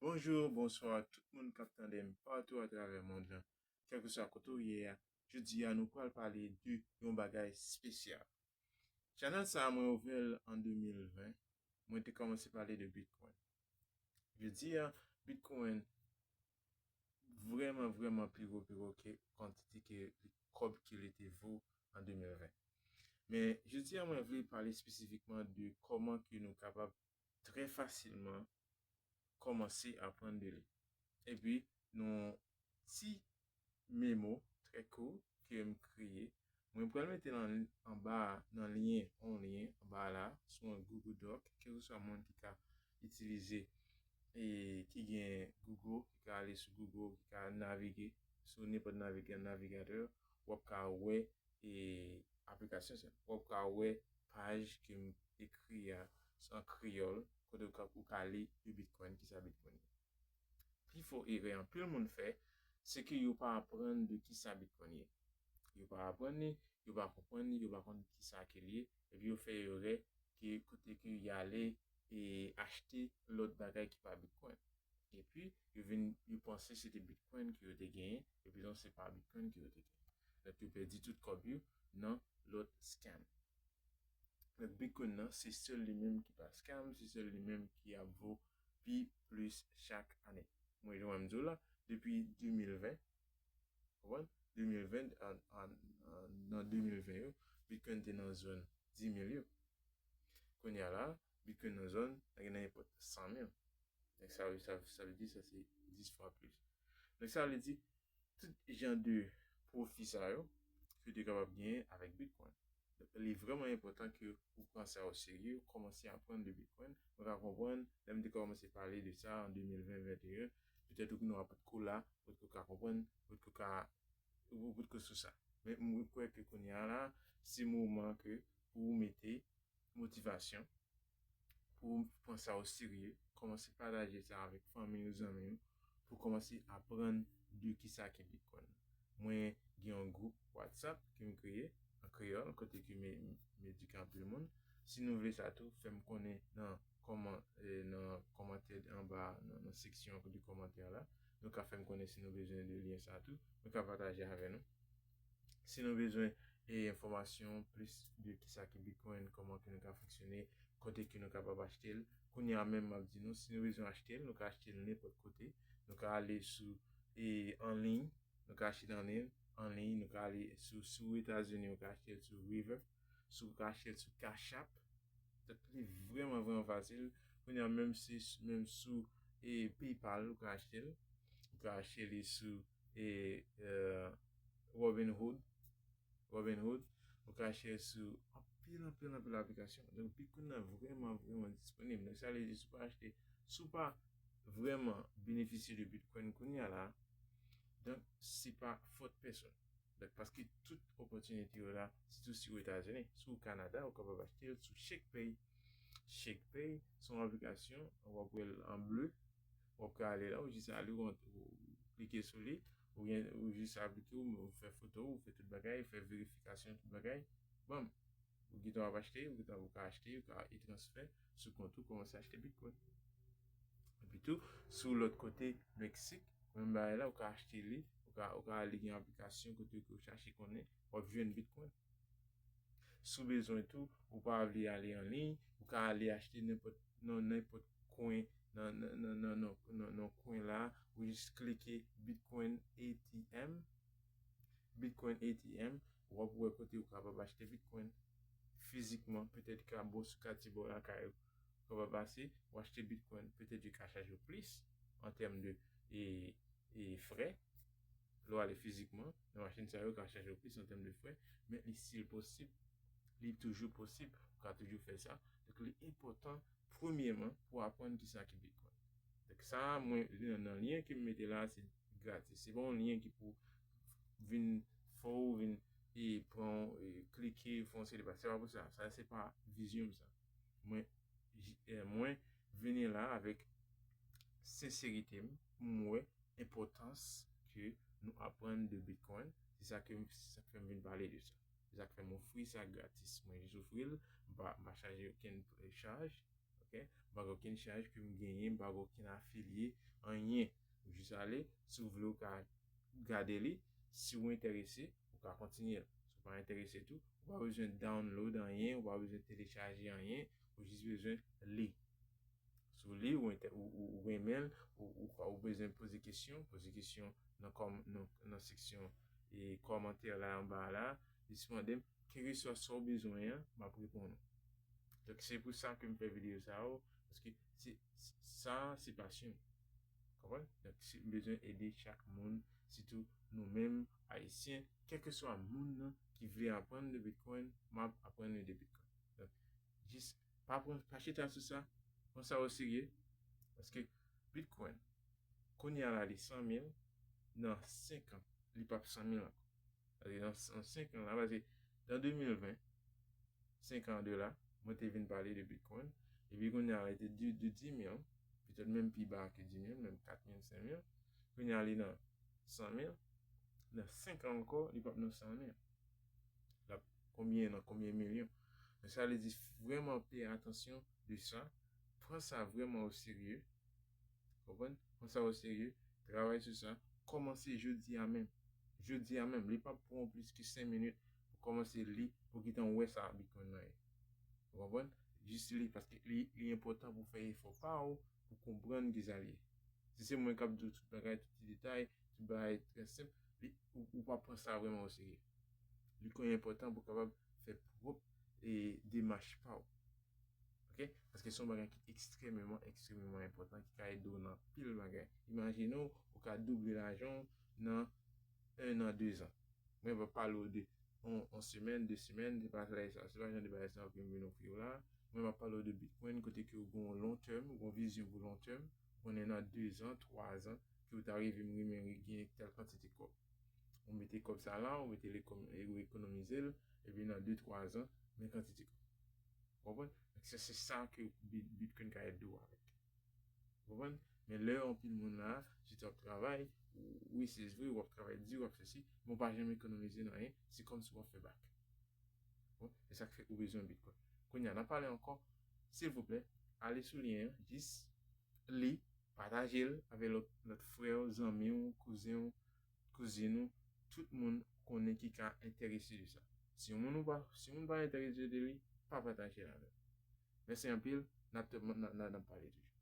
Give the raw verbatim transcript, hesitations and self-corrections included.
Bonjou, bonswa tout moun k ap tande m patou atravè mond lan. Kèlkeswa kote w ye a, jodi a nou pral pale de yon bagay espesyal. Chanèl sa a mwen ouvè l an de mil ven. Mwen te kòmanse pale de Bitcoin. Jodi a, Bitcoin vrèman, vrèman pi wo, pi wo ke kantite ke kòb ke li te vo an de mil ven. Men jodi a, mwen vle pale espesifikman de kòman ke nou kapab trè fasilman kòmanse aprann de li. Epi, yon ti memo trè kout ke m kreye. Mwen pral mete l anba a, nan lyen, yon lyen anba la, sou yon Google Doc, kèlkeswa moun ki ka itilize e ki gen Google, ki ka ale sou Google, ki ka navige sou nenpòt naviga-, navigatè, w ap ka wè e aplikasyon sa. W ap ka wè paj ke m ekri a an kreyòl, kote ou ka, ou ka li de Bitcoin, kisa Bitcoin ye. Pi fò erè anpil moun fè, se ke yo pa aprann de kisa Bitcoin ye. Yo pa aprann li, yo pa konprann li, yo pa konn kisa ke l ye, epi yo fè erè ke kote ke y ale e achte lòt bagay ki pa Bitcoin. Epi, yo vin, yo panse se te Bitcoin ke yo te genyen, epi non, se pa Bitcoin ke yo te genyen. Donk, yo pèdi tout kòb yo nan lòt scam. Donk, Bitcoin nan, se sèl li menm ki pa scam, se sèl li menm ki ap vo pi plis chak ane. Mwen, jan m di w la, depi de mil ven, konprann? De mil ven, an, an, an, nan de mil ven yo, Bitcoin te nan zòn dis mil yo. Kounye a la, Bitcoin nan zòn, nan gen nan nenpòt san mil. Donk, sa, sa, sa vle di, sa se dis fwa plis. Donk, sa vle di, tout jan de pwofi sa yo, ke w te kapab genyen avèk Bitcoin. Donk, li vrèman enpòtan ke ou pran sa o serye, ou kòmanse aprann de Bitcoin. Mwen ka konprann, lè m te kòmanse pale de sa an de mil ven, venteyen, petèt ou nou a potko la, potko ka konprann, potko ka, ou potko sou sa. Men mwen kwè ke kounye a la, se moman ke pou ou mete motivasyon, pou pran sa o serye, kòmanse pataje sa avèk fanmi ou, zanmi ou, pou kòmanse aprann de kisa ki Bitcoin. Mwen gen yon gwoup WhatsApp ke m kreye an kreyòl, kote ke m, m edike anpil moun. Si nou vle sa tou, fè m konnen nan kòman, eh, nan kòmantè anba, nan, nan seksyon de kòmantè la. Nou ka fè m konnen si nou bezwen de lyen sa tou. Nou ka pataje avè nou. Si nou bezwen e enfòmasyon plis de kisa ki Bitcoin, kòman ke nou ka fonksyone, kote ke nou kapab achte l. Kounye a menm, m ap di nou, si nou bezwen achte l, nou ka achte l nenpòt kote. Nou ka ale sou, e, an liy, nou ka achte l an liy, an liy, nou ka ale sou, sou Etazini, ou ka achte l sou River, sou, ou ka achte l sou Cash App. Donk, li vrèman, vrèman fasil. Kounye a menm, se menm sou, e, PayPal, ou ka achte l. Ou ka achte li sou, e, e, Robinhood. Robinhood, ou ka achte sou anpil, anpil, anpil aplikasyon. Donk, Bitcoin nan vrèman, vrèman disponib. Donk, sa vle di, si w pa achte, si w pa vrèman benefisye de Bitcoin kounye a la, donk, se pa fòt pèsonn. Donk, paske tout opòtinite yo la, sitou si w Etazini, si w Kanada, ou kapab achte l sou CheckPay. CheckPay, se yon aplikasyon, w ap wè l an ble, w ap ka ale la, ou jis ale, ou, ou klike sou li, ou byen, ou jis aplike, ou, ou fè foto, ou fè tout bagay, fè verifikasyon, tout bagay. Bam! Ou gentan ap achte, ou gentan ou ka achte, ou ka e transfè sou kont ou, kòmanse achte Bitcoin. Epi tou, sou lòt kote, Meksik, menm bagay la, ou ka achte li, ou ka, ou ka ale gen aplikasyon kote ke w chache konnen, w ap jwenn Bitcoin. Si w bezwen tou, ou pa vle ale an liy, ou ka ale achte nenpòt, nan nenpòt kwen, nan, nan, nan, nan, nan, nan, nan kwen la, ou jis klike Bitcoin A T M. Bitcoin A T M, w ap wè kote ou kapab achte Bitcoin fizikman, petèt ka bò sou katye bò lakay ou, ou kapab pase, ou achte Bitcoin, petèt yo ka chaje w plis an tèm de, e, e frè. Lè w ale fizikman, nan machin sa yo ka chaje w plis an tèm de frè, men li still posib, li toujou posib, ou ka toujou fè sa. Donk, li enpòtan, premyèman, pou aprann kisa ki Bitcoin. Donk, sa, mwen, nan, nan lyen ke m mete la, se gratis. Se pa yon lyen ki pou vin fè w vin e pran, e klike, fè yon seri de bagay. Se pa pou sa. Sa, se pa vizyon m sa. Mwen, j-, e, mwen vini la avèk senserite m, pou m wè enpòtans ke nou aprann de Bitcoin. Se sa ke m, se sa k fè m vin pale de sa. Se sa k fè m ofri sa gratis. Mwen jis ofri l, m pa, m pa chaje okenn, e, chaj. Ok? M pa gen okenn chaj ke m genyen, m pa gen okenn afilye, anyen. Ou jis ale, si w vle, ou ka gade li. Si w enterese, ou ka kontinye l. Si w pa enterese tou, ou pa bezwen download anyen, ou pa bezwen telechaje anyen, ou jis bezwen li. Si w li, ou, ou, ou renmen l, ou, ou, ou bezwen poze kesyon, poze kesyon nan, kòm, nan, nan seksyon e kòmantè la anba la, jis mande m, kèlkeswa sa w bezwen an, m ap reponn ou. Donk, se pou sa ke m fè videyo sa yo, paske se, sa, se pasyon. Konprann? Donk, si m bezwen ede chak moun, sitou nou menm, Ayisyen, kèlkeswa moun nan ki vle aprann de Bitcoin, m ap aprann li de Bitcoin. Donk, jis pa pran, pa chita sou sa, pran sa o serye, paske Bitcoin, kounye a la, li san mil, nan senk an, li p ap san mil ankò. Paske nan, nan senk an la, paske nan de mil ven, senk an de la, mwen te vin pale de Bitcoin, epi kounye a la, li te de, de dis mil, petèt menm pi ba ke dis mil, menm kat mil, senk mil, kounye a, li nan san mil, nan senk an ankò, li p ap nan san mil. L ap konbyen, nan konbyen milyon? Men sa vle di, vrèman peye atansyon de sa, pran sa vrèman o serye, konprann? Pran sa o serye, travay sou sa, kòmanse jodi a menm. Jodi a menm, li p ap pran w plis ke senk minit pou kòmanse li, pou gentan wè sa Bitcoin nan ye. Ou konprann? Jis li, paske li, li enpòtan pou fè efò pa w, pou konprann kisa l ye. Si se mwen k ap di w tout bagay, tout ti detay, tout bagay trè senp, li, ou, ou pa pran sa vrèman o serye. Li konn enpòtan pou w kapab fè pwòp e demach pa w. Ok? Paske se yon bagay ki ekstrèmeman, ekstrèmeman enpòtan, ki ka ede w nan pil bagay. Imajine w, ou ka double lajan w nan en an, de zan. Mwen pa pale w de yon, yon semèn, de semèn, se pa sa, se pa jan de bagay sa yo ke m vin ofri w la. Mwen, m ap pale w de Bitcoin, kote ke w gen yon long term, ou gen yon vizyon pou long term, konnen nan de zan, twa zan, ke w ta rive m renmen gen tèl kantite kòb. Ou mete kòb sa la, ou mete l ekon-, ou ekonomize l, epi nan de, twa zan, men kantite kòb. Konprann? Donk, se, se sa ke Bit-, Bitcoin ka ede w avèk. Konprann? Men lè anpil moun la, si w ap travay, wi, se vre, w ap travay di, w ap fè si, men w pa janm ekonomize nan anyen, se kòmsi w ap fè bak. Bon, se sa k fè ou bezwen Bitcoin. Kounye a, n ap pale ankò, silvouplè, ale sou lyen an, jis li, pataje l avèk lòt, lòt frè w, zanmi w, kouzen w, kouzin ou, tout moun konnen ki ka enterese de sa. Si yon moun ou pa, si moun pa enterese de li, pa pataje l avè l. Mèsi anpil, n ap, n ap, n ap, n ap pale toujou.